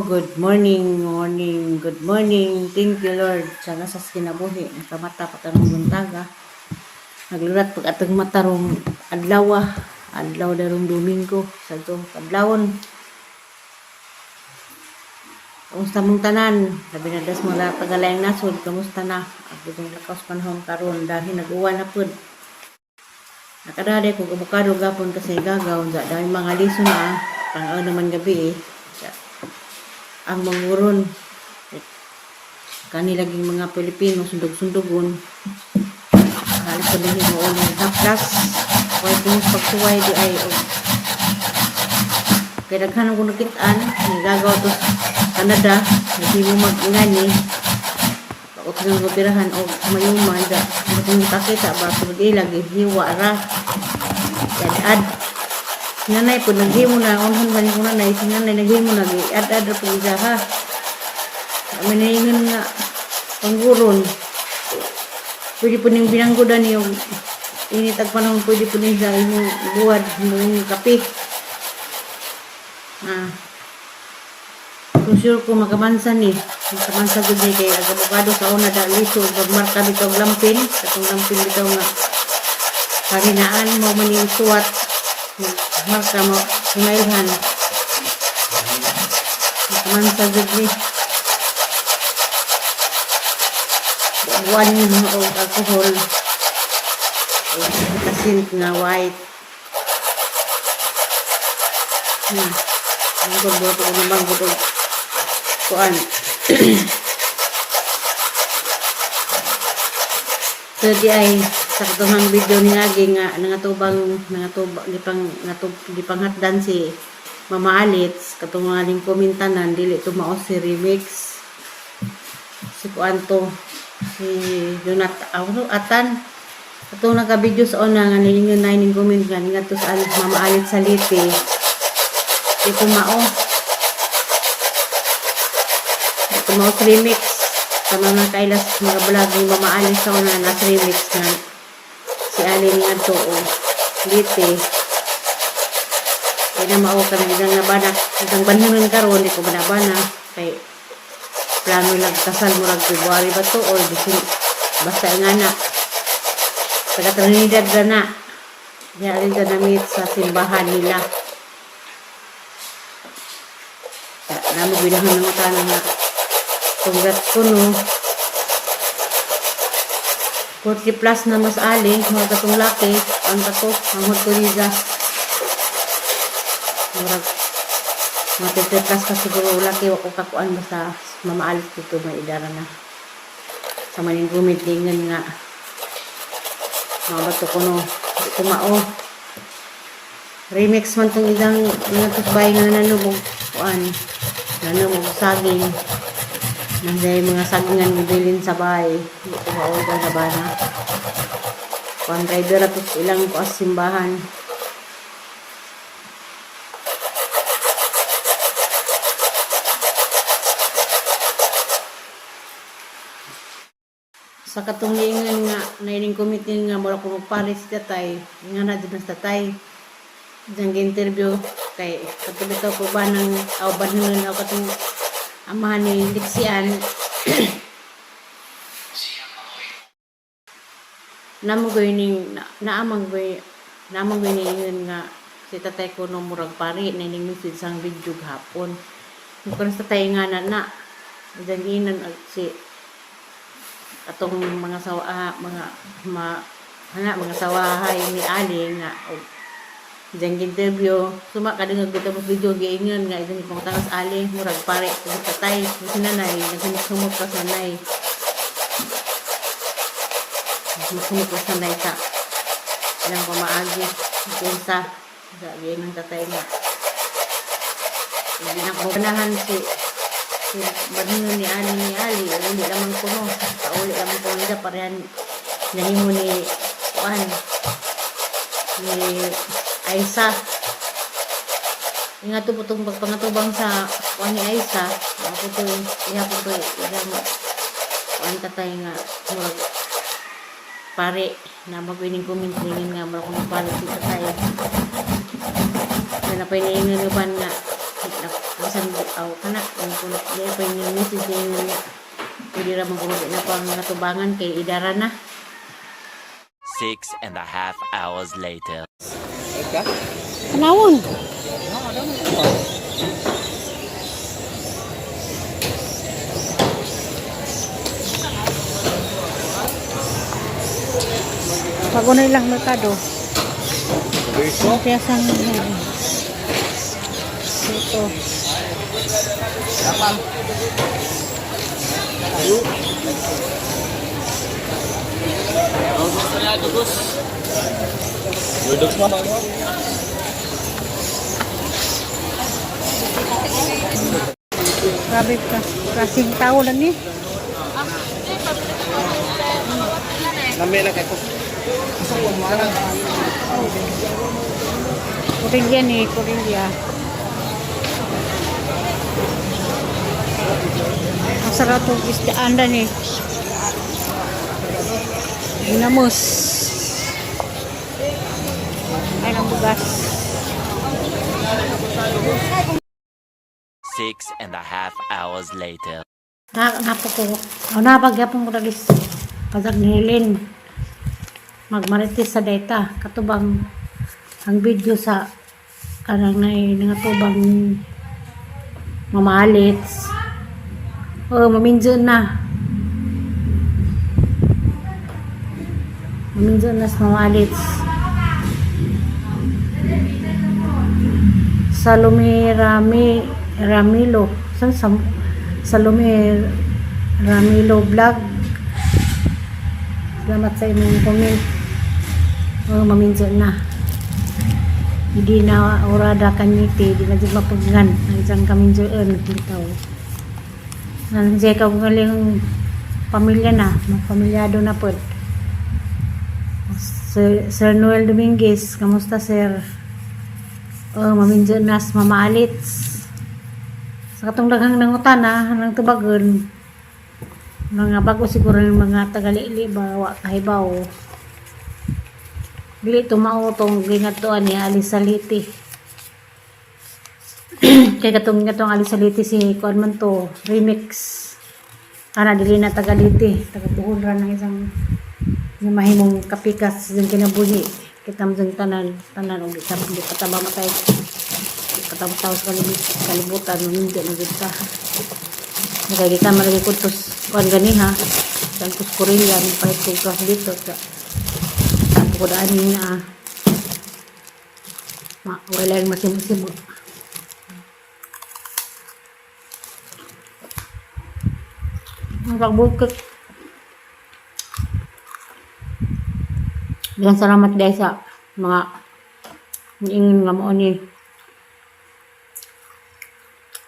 Good morning, morning, good morning. Thank you, Lord. Sa nasa kinabuhi, nakamata pa karong buntaga. Naglurat pag atong mata rong adlaw, adlaw darong Domingo sa to kadlawon. Kamusta mong tanan? Labi na das mga tagalayang nasod, kamusta na? Ang itong lakaos panahon karon dahil nag-uwan na pud. Nakadali kog abukado gapon kasi gagaw da dahil mga liso na pang naman gabi eh. Sa ang manguron kani laging mga Pilipino sundog-sundugon halos sabihin mo ng haplas way kung pagsuway di ay og kay daghan ko nakitaan ni gagaw to sa Canada naghimo mag-ingani bakot ng goperahan og mayuman da kung kakita ba sulod ila gihiwa ra ad nanay po naghimo na unhon man ko nanay si nanay naghimo na gi ad ra po isa ha. Amin nga pangguron pwede po ning binanggodan yung init ag panahon, pwede po ning sa imong buwad imong kape. Ah, kung sure ko makamansa ni, makamansa gud ni kay ag abukado sa una da liso ug marka bitaw og lampin, katong lampin bitaw nga karinaan mo man yung suwat marka mo kumailhan, makamansa gud ni buwan og alcohol og kasin nga white na manggod buhat og namanggod og kuan. So di ay sa katong video ni Agi nga nangatubang nangatubang gipang ngatub gipanghatdan si Mama Alitz katong mga ning komintanan dili tumao si remix si kuan to si Jonathan ano atan katong naka-video sa una nga niingon na ning comment nga ngadto sa Mama Alitz sa Leyte di tumao, di tumao si remix sa mga kailas mga vlog ni Mama Alice sa una na remix nga si Ali ngadto o Leyte kay na mao ka nang nabanak hanggang banhanon karon di ko banabana kay plano lang kasal murag February ba to or December basta ingana taga Trinidad ra na diha rin na meet sa simbahan nila. Namo ginahan ng utana nga congrats ko no 40 plus na mas ali mga katong laki ang kato ang ko niya murag mga 50 plus ka siguro laki wa ko kakuan basta mamaalis dito may idara na sa maning gumit dingan nga mga bato ko no di ko mao remix man tong isang nga tusbay nga nanubog kuan nanubog saging nandiyan mga sagingan gibilin sa bahay di ko mao ka sa bana kuan driver ato ilang kuas simbahan. Sa katong niingon nga naining committee nga mura ko magparis si tatay nga na dyan sa tatay diyang interview kay katong bitaw ko ba ng aw banhungan aw katong amahan ni Lixian namo goy ning na, naamang goy naamang goy niingon nga si tatay ko no murag pari naining message sang video gahapon. Kung sa tatay nga na na diyang giinan ag si atong mga sawa ah, mga ma, hana, mga sawahay ni Ali nga og diyang interview suma kadungag bitaw mo video giingon nga idang ipangutang sa Ali murag pare kung tatay si nanay nagsumok pa sa nanay nagsumok pa sa nanay sa ilang pamaagi kinsa sa giingon tatay nga hindi na ko ganahan si si banhungan ni Ali uli lamang ko no pauli lamang ko nila parehan nahimo ni kuan ni Aisa nga to po itong pagpangatubang sa kuan ni Aisa ako to iya po to ilang kuan tatay nga murag pare na magwining comment tingin nga murag kung pare si tatay na napay niingon uban nga Bisan aw kana ang kung di pa yung message din niya. Pwede ra man kuno na pang natubangan kay idara na. 6.5 hours later. Tanawon. Bago na ilang merkado. Piyasang dito. Grabe ka. Kasing tao lang ni. Kurilya ni, kurilya. Ang sarap ng isdaan na ni. Ginamos. Ay, ang bugas. 6.5 hours later. Na, napo ko. O, napagyapon ko dagis. Kazag nilin. Magmarites sa data. Katubang ang video sa kanang na nangatubang mamahalits. Oh, maminjo na. Maminjo na sa mamahalits. Salome Rami Ramilo. San sa Salome Ramilo Vlog. Salamat sa imong comment. Oh, maminjo na. Hindi na orada kanyiti, di na jud mapaggan. Ang isang kaminjoon bitaw. Nandiyan ka galing pamilya na, pamilyado na pod. Sir, Sir Noel Dominguez, kamusta sir? Oh, maminjo nas mamaalits. Sa katong daghang nangutan na, nang tubagon. Mga bago siguro ng mga tagalili ba, wa kahibaw. Dili tumao tong ginatuan ni Alisaliti. Kay katong ginatuang Alisaliti si kuan man to, remix. Ana dili na tagaliti, taga Bohol ra ng isang nga mahimong kapikas sa kinabuhi. Kita mo sa tanan, tanan og di pa ta mamatay. Di pa ta mataw sa kalibutan, hindi na gud ta. Nakagita man lagi ko tos kuan gani ha. Kan kus Korean palit ko gas dito sa tapo ko daan niya ah. Ma, wala yung masimo-simo. Ang pagbukit. Daghang salamat dahil sa mga niingon nga mao ni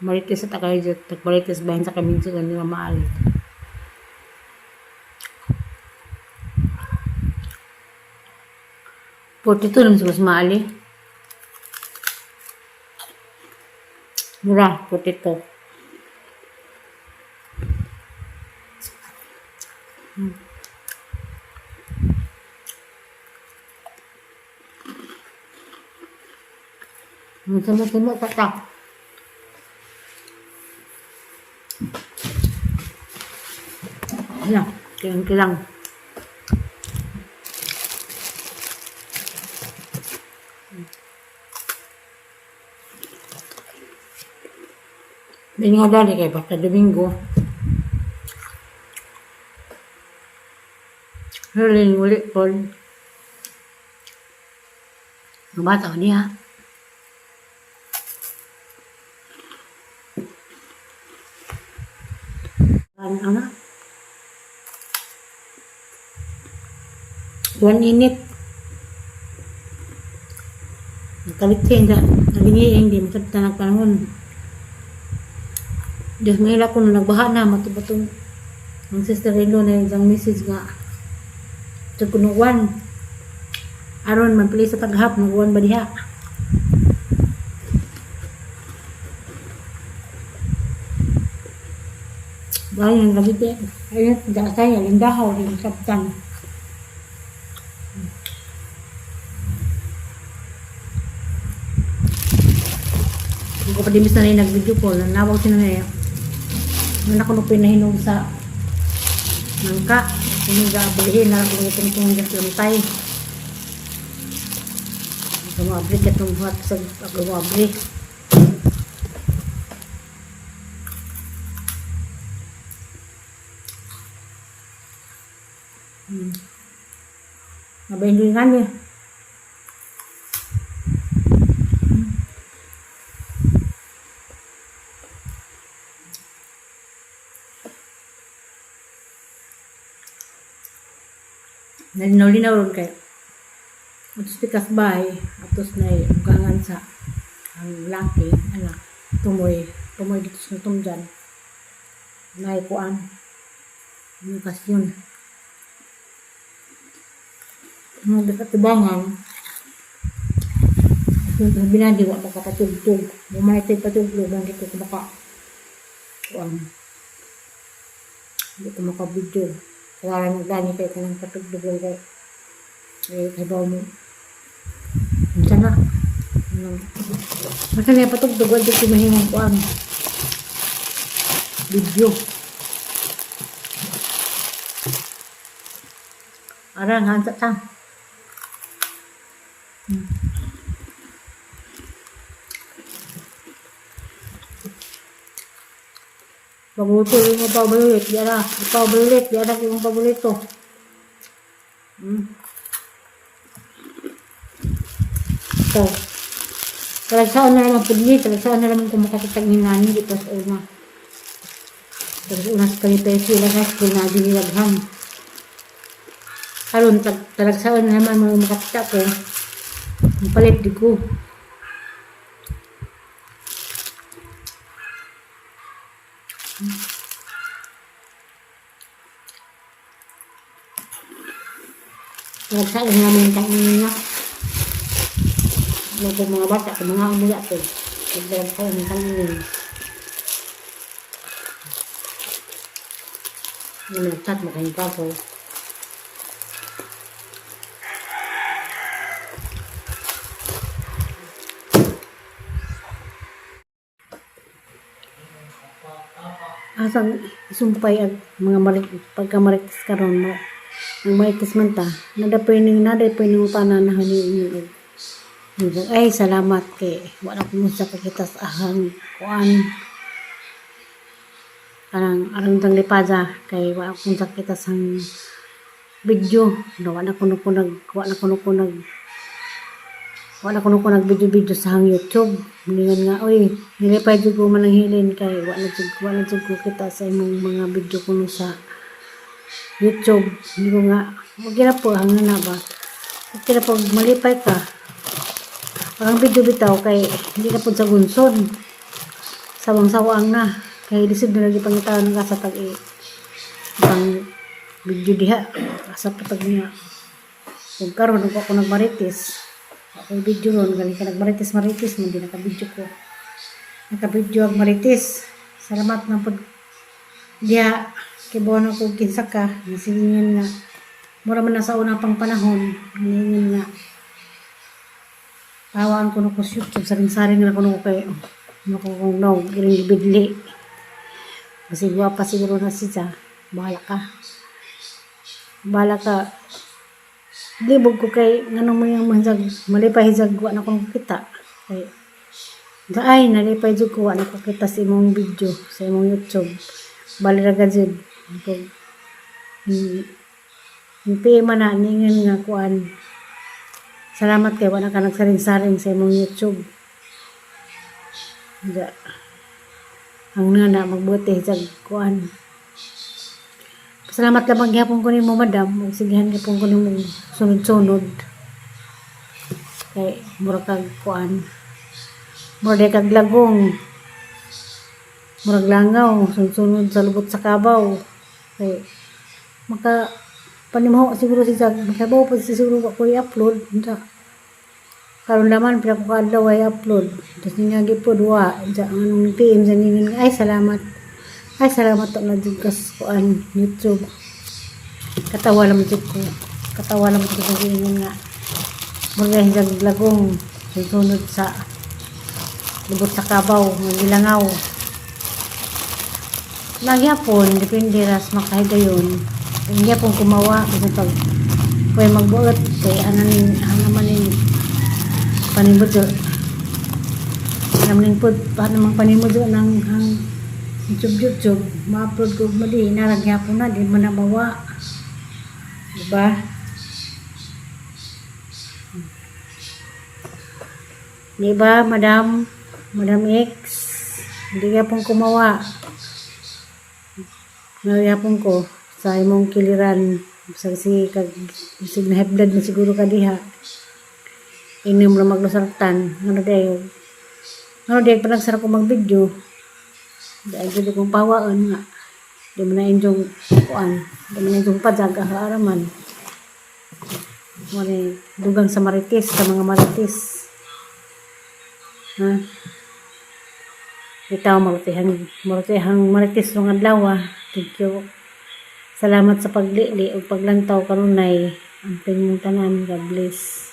Marites at Akayjot. Nagmarites bahin sa kaminso ni Mama Alit. 42 naman siguro sa Maali. Mura, 42. Timo-timo ka ta. Ano, kilang-kilang. Hindi nga dali kay basta Domingo. Huling uli po. Ang bata ko niya. Ano na? 1 minute. Nagkalit siya, hindi. Nalingi, hindi. Masabit na nagpanahon. Diyos mahila ko na nagbaha na, matubatong ang sister-in-law na isang message nga. Sa kunuwan. Aron, magpili sa taghap, magkuhan ba diha? Bayan, lagi ayun, saya, lindahaw, di masabtan. Ako pa dimis na rin nag-video call. Nanawag si nanay. Nung ako nung pinahinog sa nangka. Kumiga ablihin na kung itong itong lamtay. Ako maabli katong buhat sa ako maabli. Mabayin din kami. Nalinaw-linaw ron kayo. Atos pikas bay, atos na ugangan sa ang laki, anak, tumoy, tumoy dito sa tumdyan. Naikuan. Yung kasyon. Mga katibangan. Yung sabi na, di wa makapatugtog. Bumanay tayo patugtog, hindi ko kumaka. Kuan. Hindi ko makabidyo. Kaya nagdani kayo ka ng patugtog lang kayo. Eh, kabaw mo. Unsa na. Ano. Basta na patugtog, wala ko mahimong kuan. Video. Arang, hansa ta. Paborito yung mga paborit. Di ara. Paborit. Di ara yung paborito. So, talagsaan na naman pudli. Talagsaan na naman kung makakitag ni nani. Di pas una. Tapos una sa kami tayo sila sa school na dinilaghan. Karon talagsaan na naman mga makakita ko. Ang palit di ko. Talagsaan na naman kainin niya. Mga mga bata, sa mga umuya ko. Nagdalagsaon ng kainin. Yung nag-chat mo kayong kaso. Asang isumpay ang mga marit pagka marites karon mo. Ang marites man ta, nada pa ning tanan na hani ni ay salamat kay wala ko sa kakita sa ahang kuan kanang arang tang lipada kay wala ko sa kita sa video no wala kuno ko nag video video sa hang YouTube. Ningon nga oy nilipay jud ko man ang hilin kay wala jud ko kita sa imong mga video kuno sa YouTube. Hindi ko nga okay ra po ang na ba, okay ra pag malipay ka ang video bitaw kay hindi na pud sa gunson, sawang-sawang na kay lisod na lagi pangitaan ka sa tag pang video diha asa pa tag nga. Kung karon ug ako nagmarites, ako video ron galing ka nagmarites marites man di naka-video ko, naka-video ang marites. Salamat na pud diha kay buwan ako kinsa ka. Nasilingan nga mura man na sa unang pang panahon, ningon nga tawaan ko na ko sa YouTube, saring-saring na ko na ko kay ano ko kung no giring bidli kasi gwapa siguro na siya. Bahala ka, bahala ka, libog ko kay nganong may ang manjag malipay hizag wa na kong kita kay ay nalipay jud ko wa na ko kita sa imong video sa imong YouTube. Bali ra gud kung mm, man na ningon nga kuan. Salamat kay wala ka nagsaring-saring sa imong YouTube. Ga. Ang nana magbuti sa kuan. Salamat lamang gihapon ko nimo madam, ug sigihan gihapon ko nimo sunod-sunod. Kay mura kag kuan. Mura di kag lagong. Murag langaw, sunod-sunod sa lubot sa kabaw. Kay maka panimaho siguro si Zag, makabaw pa si siguro ako i-upload. Unsa? Karon laman pila ko kaadlaw ay upload. Tapos niya gipod wa sa anong PM sa ningon ay salamat. Ay salamat to na jud kas kuan YouTube. Katawa lang jud ko. Katawa lang jud ko sa ingon nga. Mura hizag lagong sunod sa Libot sa kabaw, magilangaw. Nagyapon, depende ras makahigayon. Ang gyapon kumawa, kasi pag pwede magbuot, kay ano ning, ano man ning panimudyo. Ano man ning pud, paano mang panimudyo ng hang YouTube YouTube, ma-upload ko mali, naragyapon na, di man na mawa. Diba? Di ba, Madam? Madam X? Hindi ka pong kumawa. Nagyapon ko sa imong kiliran sa si kag sig na high blood na siguro ka diha. Inom lang maglosartan. Ano dayo? Ano dayo pa nagsara ko mag-video. Dahil gid kong pawaan nga. Di mo na inyong kuan. Di mo na inyong padag ang araman. Muna dugang sa marites, sa mga marites. Ha? Bitaw, marutihan marites ng adlaw ah. Thank you. Salamat sa paglili o paglantaw kanunay. Amping mong tanan. God bless.